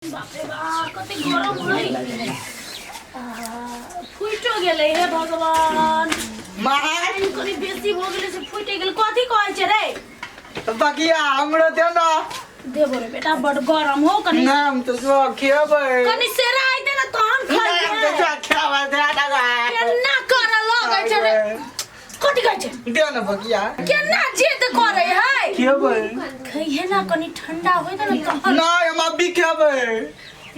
बाप रे बाप, कते गरम है। फुटो गेलै हे भगवान। माय। कनि बेसी भऽ गेलै से फुटि गेल। कथी कहै छै रे? बगिया हमरो दे ना। देबो रे बेटा, बड गरम हो कनि। ना, हम तो जो खेबै। कनि सेरा आइते ने तहन नहीं, हम तो खाइए। जो खेबै दे ना। केना करऽ लगै छै रे? कथी कहै छै? दे ना बगिया। केना जिद करै है? खेबै। खइहे ना, कनि ठंडा होय ने तहन। नहीं, हम अभी खेबै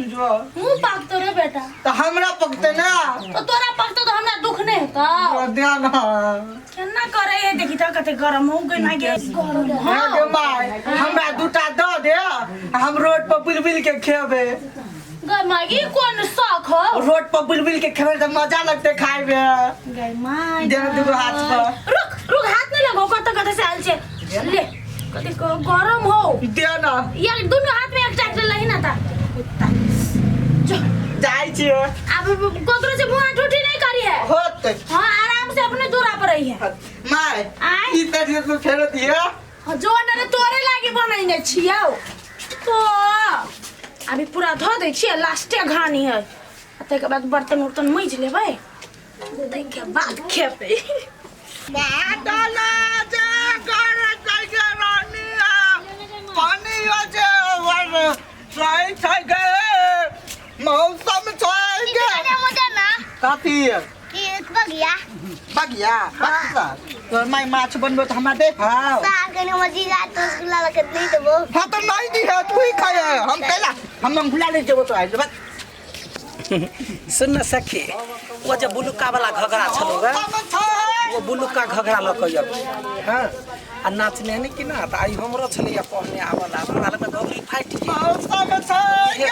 जो। मुँह पाकतो रे बेटा। तो हमरा पकते ना। तो तोरा पकतो तो हमरा दुख नहीं होता। दे ना। केना करे है? देखी त कते गरम हो गई ना गे, गरम। हाँ हाँ गे माय, हमरा दूटा दऽ दे, हम रोड पर बुलबुल के खेबै। गई माय, ई कोन शौक हो? रोड पर बुलबुल के खेबै तऽ मजा लगतै खाय में। गई माय। दे दूगो हाथ पर। रुक रुक, हाथ नहीं लगो, कत कत से आयल छे। ले, कते गरम हो। दे ना। यार, दोनों हाथ में एक टाइट लही ना ता कुत्ता जो। जाइ छियै। अब ककरो से मुंह ठूठी नहीं करी है। होतै। हाँ, आराम से अपने दूरा पर रही है। माय। आय। ई तऽ जे फेर दिअ। हाँ, जो न रे तोरे लागी बनैने छियौ तो अभी पूरा धो दै छियै, लास्टे घानी है, आ ताहिके बाद बर्तन उर्तन मजि लेबै, ताहिके बाद खेबै। बादल जे गरजै गे रानिया, पानिया जे बरसै छै गे, मौसम छै गे। कथी? बगिया। बगिया बच्चा तोर माय माछ बनबो तऽ हमरा दे। हाँ। नहीं देबो। हाँ, तो नहीं दी है, तू ही खाए, हम कैला हम मंगुला ले जेबो तो आइल बस। सुन न सखी, वो जे बुलुका वाला घघरा छलो गे, वो बुलुका घघरा लऽ कऽ अबी। हाँ, आ नाचने नहीं कि ना, तऽ आइ हमरो छलैया पहने आवला, हमरा लगमे घघरी फाटि गेल। मौसम छै गे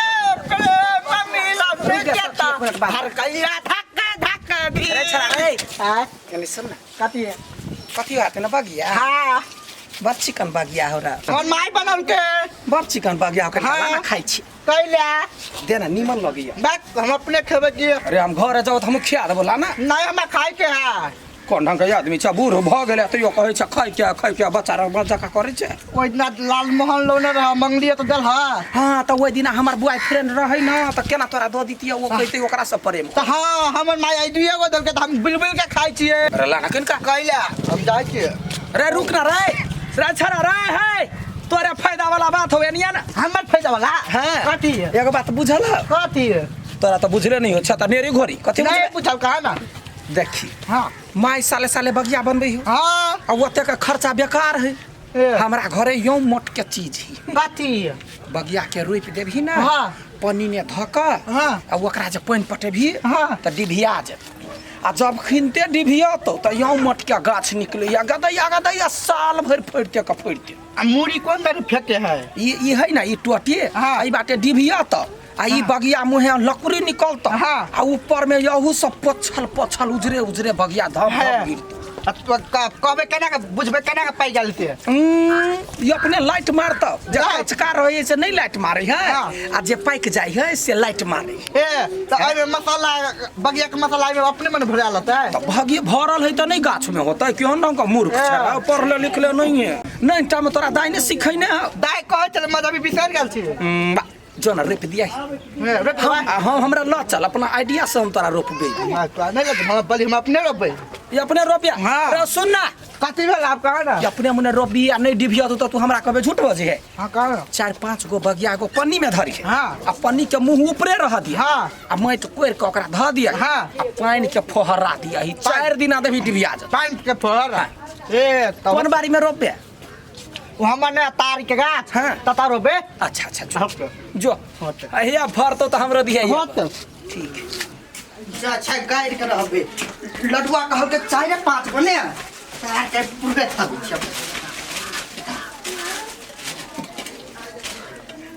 प्रेम मिलन रुक जा सखी, एक मिनट बात। धड़कैया धक धक। अरे छड़ा रे। आय। कनी सुन न। कथी है? कथी हाथे न बगिया? हाँ। बड़ चिकन बगिया हो रहा। हमर माय बनल के। बड़ चिकन बगिया हो के। हाँ। ना खाइ छी। कैला? दे ना, नीमन लगैया। बस हम अपने खेबै की। अरे, हम घर जाओ तऽ हम खिया देबो, ला ना। नहीं, हमरा खाय के है। कोन ढंग के आदमी छै, बूढ़ भऽ गेलै तैयो कहै छै खाइ के, खाइ के, बच्चा रह जकाँ करै छै। ओहि दिना लालमोहन लौने रह, मंगलियै तऽ देल। हाँ। हाँ, तऽ ओहि दिना हमर बॉय फ्रेंड रहै न, तऽ केना तोरा दऽ दितियै? ओ कहितै ओकरा से प्रेम। तऽ हाँ, हमर माय आइ दुइए गो देलकै तऽ हम बुलि बुलि के खाइ छियै। अरे ला ना किनका। कैला? हम जाइ छियै। रे रुक ना रे, रे छड़ा रे, है तोरे फायदा वाला बात हो एनिया ना। हमर फायदा वाला? हाँ। कथी? एगो बात बुझल है? कथी? तोरा तऽ बुझले नहीं हो छ, तऽ नेरी घोरी कथी? नहीं बुझले? बुझल, कहा ना। देखी। हाँ। माय साले साले बगिया बनबै हो। हाँ। आ ओते के खर्चा बेकार है। ए। हमरा घरे यौ मोट के चीज है। कथी? बगिया के रोपि देबही ना। हाँ। पानी ने धऽ कऽ। हाँ। आ ओकरा जे पानि पटेबही। हाँ। तऽ डिभिया जेतौ, आ जब खिनते डिभियतौ तऽ यौ मोट के गाछ निकलैया, गदैया गदैया साल भरि फड़िते के फड़िते। आ मूड़ी कोन बारे फेंके है? ई है ना, ई टोटी। हाँ। एहि बाटे डिभियत आ ई बगिया मुहे लकड़ी निकलत। हाँ। आ ऊपर में यहू सब पोछल पोछल उजरे उजरे बगिया धम है। धम गिरतौ। आ तो कहबै केना के बुझबै, केना के पाइ गेल से? ई अपने लाइट मारतौ जे लाइट? कचका रहै से नहीं लाइट मारै है। हाँ। आ जे पाकि जाइ है से लाइट मारै है। ए, तऽ एहिमे मसाला, बगिया के मसाला एहिमे अपने मन भरा लेतै। तऽ भगी भरल है तऽ नहीं गाछ में होतै? केहन ढंग के मूर्ख ए। छै, पढ़ले लिखले नहीं है। नहीं टा में तोरा दाइ ने सिखैने है। दाइ कहै छलै, मज अभी बिसरि गेल छी। बा, जो ना रोपि दिया। ए, रोपि देबै? हम हमरा लऽ चल, अपना आइडिया से हम तोरा रोपबै। हाँ, तो नहीं रोपबै, हम बलि हम अपने रोपबै। ई अपने रोपिया। हाँ। रे सुन ना। कथी भेल आब, कहा ना। ई अपने मुने रोपबी आ नहीं डिबिया तो तू हमरा कहबे झूठ बजे है। हाँ, कहा ना। चार पांच गो बगिया गो पन्नी में धरी है। हाँ। आ पन्नी के मुंह ऊपरे रह दिया। हाँ। आ माटि कोरि के ओकरा धऽ दिया। हाँ। आ पानि के फोहरा दिया, ई 4 दिना देबी डिबिया जेतौ। पानि के फोहरा? ए तब कोन बारी में रोपबे? ओ हमर ने तार के गाछ। हाँ। तता रोपे। अच्छा अच्छा, जो। होतै। जो। होतै। अहिया फरतौ तऽ हमरो दिया। होतै। ठीक। जा छै गाड़ि के रहबे, लडुआ कहलकै चारि पाँच गो ने तार के पूरे थक छै।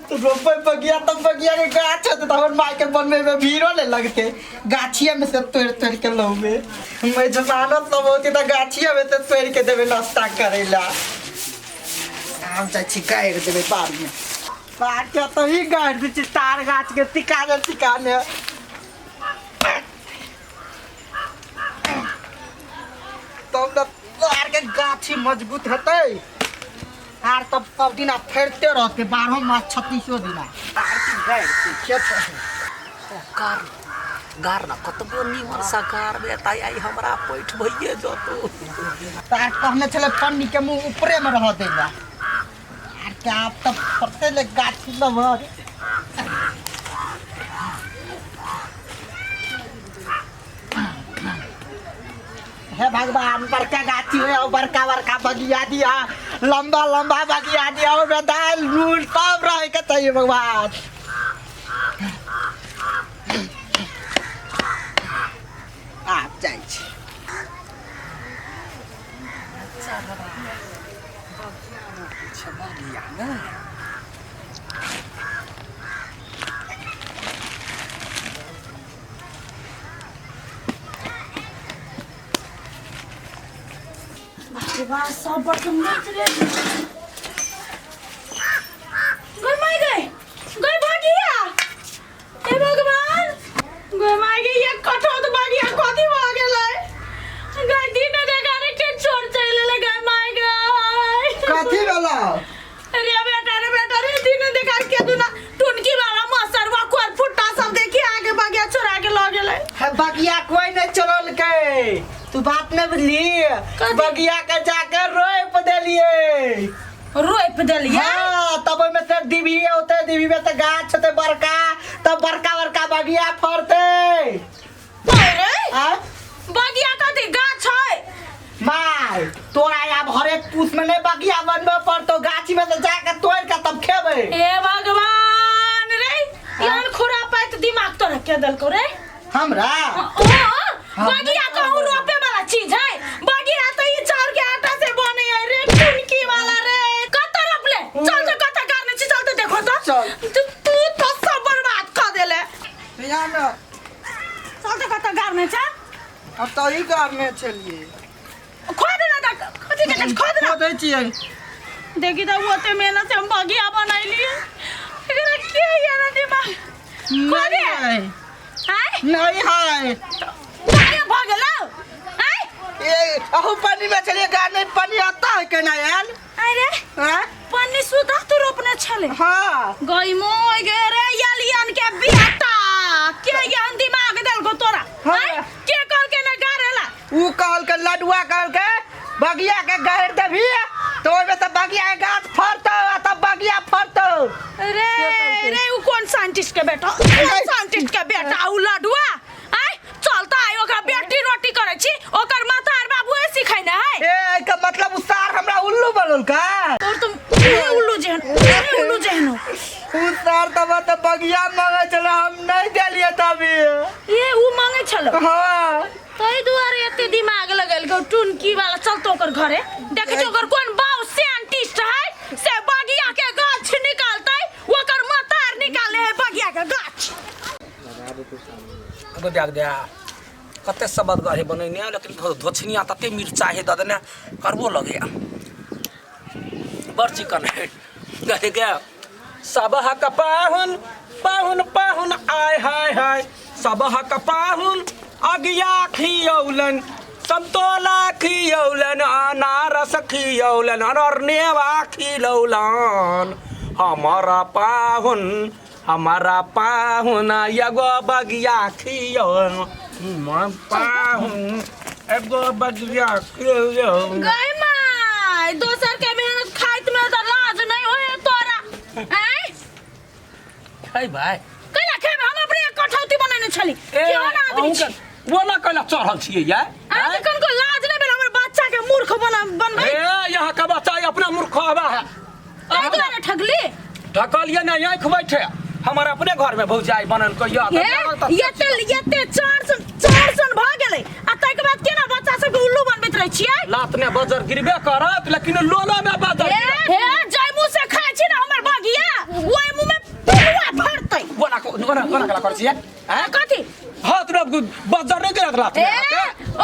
तो रोपे बगिया तब बगिया के गाछ है तो हमर माय के बनबे में भीड़ो नहीं लगते, गाछिए में से तोड़ तोड़ के लौबे। मैं जमानत सब होती तो गाछिए में से तोड़ के देबे नाश्ता करेला। हम जाइ छी गाड़ि देबै बाड़ी में। तार के तो ही गाड़ि दै छी, तार गाछ के टिकाने टिकाने तब तऽ तार के गाछी मजबूत हेतै। आर तब सब दिन फेरते रहते 12 मास 36 दिन आर की गैर खेत गार गार न कतबो निमन सा गार बे ताई आई हमरा पैठ भइए जतो। तार कहने छले पन्नी के मुंह ऊपरे में रह देला। आर क्या आप तब फरते ले गाछी लवर। हे भगवान बड़का गाछी हो बड़का बड़का बगिया दिया लंबा लंबा बगिया दिया ओमे दाल रूल सब रहे के चाहिए भगवान। आप जाइ छी। बगिया ना बाप सब बर्तन मच ले गई माई गई गई भागिया। हे भगवान गई माई गई ये कठौत भागिया कथी भ गेलै गई दिन देखा रे के छोड़ चल ले गई माई गई कथी भेलो? अरे बेटा रे बेटा रे दिन देखा के दुना टुनकी वाला मसरवा कोर फुट्टा सब देखी आगे बगिया चोरा के ल गेलै। हे बगिया कोई नहीं चोरलकै तू बात नहीं बुझली। बगिया के जाके रोप देलिए। रोप देलिए? हाँ तब ओहिमे से डिभी होते डिभी में से गाछ होते बड़का तब बड़का बड़का बगिया फरते। अरे आ? बगिया कथी गाछ है? माय तोरा आब हरेक पूस में नहीं बगिया बनबे पड़तो गाछी में से जाके तोड़ के तब खेबे। हे भगवान रे यार खुरा पाइत दिमाग तोरा के देलको रे हमरा? बगिया कहूँ रोपे वाला चीज है। बगिया तो ये चाउर के आटा से बने है रे टुनकी वाला रे। कत रोपले चल तो कत करने छी चल तो देखो तो चल। तू तो सब बर्बाद कर देले। यहाँ में चल तो कत गारने छ। अब तो ही गारने चलिए। खोद ना तक कथी के खोद ना खोदै छियै। देखी तो ओते मेहनत से हम बगिया बनैलिए एकरा के यार दिमाग खोदे नहीं आय नहीं है गाय भ गेलौ आय ए अहू पानी में चलिए गाने पानी आता है के ना यार? अरे हाँ? पन्नी सुधा तू रोपने छले। हाँ। गई मोय गे रे यलियन के बेटा के यहन दिमाग देलको तोरा? हाँ। आय के कहल के ना गारेला? ऊ कहल के लडुआ कहल के बगिया के गहर देबी तो ओहिमे से बगिया के गाछ फरतौ आ तब बगिया फरतौ। रे रे ऊ कौन साइंटिस्ट के बेटा? कौन साइंटिस्ट के बेटा ऊ लडुआ? आय चलता आय ओकरा बेटी रोटी करै छी ओकर माता आर बाबू सिखै ना है। ए के मतलब ऊ सार हमरा उल्लू बनल का? तोर तुम उल्लू जेहन उल्लू जेहन ऊ सार तब त बगिया मांगे छले हम नहीं देलिए तभी। ए ऊ मांगे छलो? हाँ। तै दुआरे एते दिमाग लगल गौ टुनकी वाला। चल तो ओकर घरे देखै छी ओकर कोन बाऊ साइंटिस्ट है से बगिया के गाछ निकालतै ओकर माता आर निकाले है बगिया के गाछ। अब देख दे कते सबद गहे बनैने लेकिन धोछनिया तते मिर्चा हे दऽ देने करबो लगैया बड़ चिकन है गहे गे। सबहक पाहुन पाहुन पाहुन आय हाय हाय सबहक पाहुन अगिया खियौलन समतोला खियौलन अनारस खियौलन अनरनेवा खिलौलन हमारा पाहुन एगो बगिया खियौलन पाहुन एगो बगिया खियौलन। गई माय दोसर के मेहनत खाइत में तो लाज नहीं होए तोरा। आय है भाई कैला खेबे हम अपने कठौती बनेने छली केहन आदमी छी वो ना कैला चढ़ल छियै यार? अहाँके कनको लाज नहीं भेल हमर बच्चा के मूर्ख बना बनबै? ए यहाँ के बच्चा अपना मूर्ख हवा है। ताहि दुआरे ठगली? ठकलिए नहीं आँख बैठे हमार अपने घर में भौजाई बनल कहिया एते एते चार सन भ गेलै आ ताहिके बाद केना बच्चा सबके उल्लू बनबैत रहै छियै? लात ने बजर गिरबे करत लेकिन लोलो में बजर। हे जाय मुँह से खाइ छी ना हमर बगिया ओहि मुँह में पिलुआ फरतै। कोना कोना कोना कला करै छियै? हैं कथी? हाथ में बजर नहीं गिरत लात में।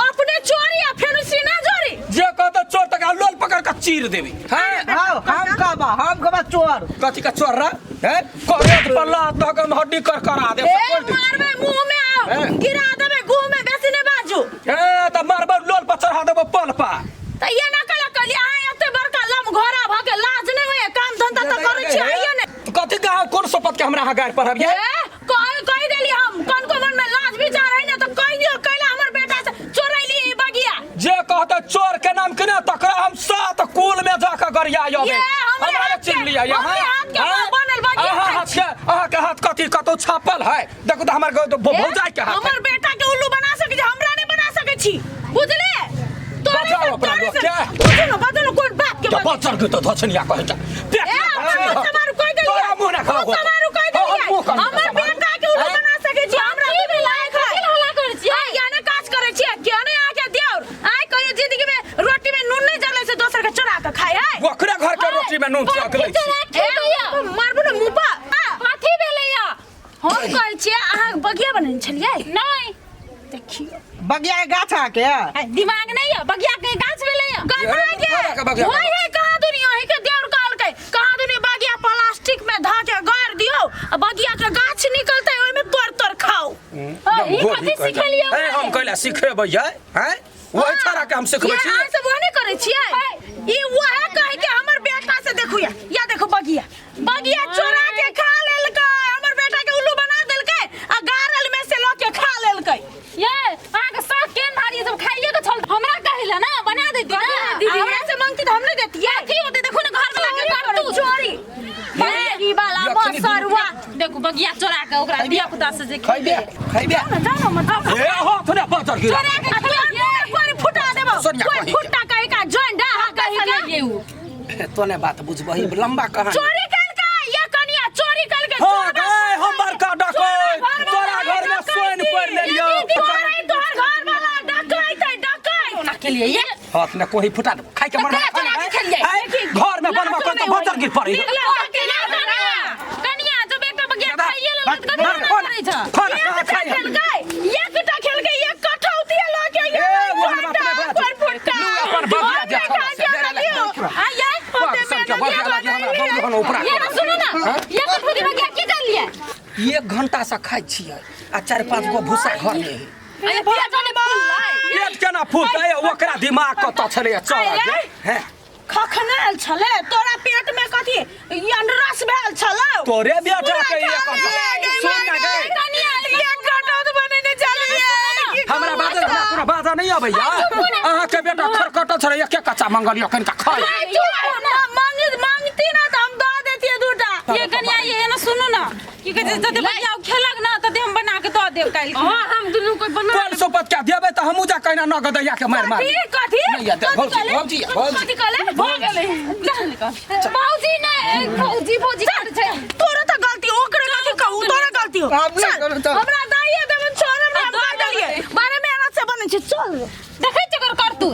अपने चोरी आ फेनु सीना जोरी जे कहत चोर तक लोल पकड़ के चीर देबी। हैं हम कहबा हम कहबा चोर कथी का चोर रे? हैं करेत पर लात धऽ के हड्डी कर करा दे। मारबे मुंह में आओ गिरा देबे गुह में बेसी नै बाजू। ए त मारबे लोल पर चढ़ा देबो पल पा। त ये ना कला कहलिए अहाँ एते बड़का लम घोड़ा भ के लाज अहाँ गारि पढ़ब ये? ए, कह कह देली हम कौन को मन में लाज विचार है ना तो कह दियो कैला हमर बेटा से चोरैली ई बगिया। जे कहते चोर के नाम के ना तकरा हम सात कुल में जाके गरिया अबे। ये हमरे हमरा हाथ के- चिन्ह लिया यहाँ। हमरे हाथ के बनल बगिया अहाँ खाइ हाथ के, अहाँ के हाथ कथी कतौ छापल है? देखू तऽ हमर भौजाई के हाथ है। हमर बेटा के उल्लू बना सकै छी, हमरा नहीं बना सकै छी, बुझले? तोरे बचाओ से अपना तोरे लोग से के। बुझू न, बजू न, कोन बाप के तो बजू। बचर के तो धछनिया कहै छै। पेट ए, में हमर धछनी मुँह समारू कहि देलियै। तोरा मुँह ना खराब मुँह समारू कहि देलियै। मुँह कर हमर बेटा के उल्लू बना सकै छी, हमरा की दुनू लायक है। कथी हल्ला करै छियै? आइ किया ने काज करै छियै, किया ने अहाँके दियौर? आइ कहियो जिंदगी में रोटी में नून नहीं जरलै से दोसर के चोरा के खाय है। ओकरे घर के रोटी में नून चख लै छी। ए, मारबू ने मुँह पर। आ, कथी भेलैया? हम कहै छियै अहाँ बगिया बनेने छलियै? नहि। देखियौ बगिया के गाछ अहाँके आ, दिमाग नहि यऽ, बगिया के गाछ भेलैया। गरमा अरे, के के बगिया वही है कहाँ दुनिया है के देवर कहलकै कहाँ दुनिया बगिया प्लास्टिक में धा के गाड़ दियो आ बगिया के गाछ निकलतै ओहि में तोड़ तोड़ खाओ। ओ, ई कथी सिखेलियै ए, हम कैला सिखेबै यै? हैं? वही छोरा के हम सिखबै ये छी। अहाँ सब ओहने करै छियै? ई वहे कहै के हमर बेटा से देखू या, या देखू बगिया, बगिया चोरा के खा लेलकै, हमर बेटा के उल्लू बना देलकै आ गारल में से लऽ के खा लेलकै। ये अहाँके शौक केहन भारी सब खाइए के छल, हमरा कहैला ना बना देती ना। दीदी हमरा से मांगती तऽ हम नहीं देतियै। की होतै देखू ने घर वाला के करतू चोरी बगिया वाला अखनी बसरुआ। देखू बगिया चोरा के ओकरा धिया पुता से जे खैबे खैबे। जानो मत ए हाथ ने बचर गिरा। चोरा के खिलाइए। कोई फुटा देबो सोनिया कोई कहीं के। फुटा कहीं का जॉइन डा कहीं पैसा का। ले उ तोने बात बुझबही लंबा कहानी। चोरी कलके ये कनिया चोरी कलके। हाँ गए हम बड़का डकैत, तोरा घर में सोन पड़ लेलियो। तोहर तोहर घर वाला डकैत है, डकैत। ओना के लिए ये हाथ ने कोही फुटा देबो खाइ के मरबा। तऽ चोरा के खेलियै। घर में बनबा कर तो बचर गिर पड़ी। कनिया जब एकटा बगिया खाइए लेलक तऽ कथी मना करै छ? खाना कहाँ खाइ हम? खेलकै एकटा खेलकै एक कठौती लऽ के ए, वो हम अपने बात। कोई फुटा लू अपन बगिया जे छौ से, ले, ले, ले, ले। आ ये बाप सबके बगिया लगे हमरा बहुत घन उपरा। ये ना सुनू ना, ये कठौती बगिया की कर लिए? एक घंटा से खाइ छियै आ चारि पाँच गो भूसा घर में है। अरे भैया जाने फूल पेट केना फूलतै? ओकरा दिमाग कतऽ छलैया चढ़ के हैं? खखनायल छलै तोरा पेट में कथी अनरस भेल छलौ? तोरे बेटा के एक सुन ना गए। एक कटौत बनेने छलियै। हमरा बाजल, हमरा कोनो बाजा नहीं अबैया। अहाँ के बेटा खरकटल छलै, एक एक कच्चा मंगल कनिका खाइ। मांग मांगती ना तऽ हम दऽ देतियै दूटा। ये कनिया ये ना सुनू ना, की कहै छै जते बगिया खेलक ना तते हम बना के दऽ देब काल्हि। हाँ हम दुनू कोई बना कोन सोपत के देबै तऽ हमहूँ जा कहिना नगदैया के मारि मारि। कथी कथी नहीं यार, कथी भौजी, कहले? भौजी, भौजी। कथी कहले? भऽ गेलै भौजी नै भौजी भौजी करै छै। तोरा तऽ गलती ओकरे कथी कहू, तोरा गलती हो। आब नहि चल, करू, चल। हमरा दाइए देबन छोड़, हमरा हम कर देलियै बारे मेहनत से बनै छै। चल देखै छियै ओकर करतूत।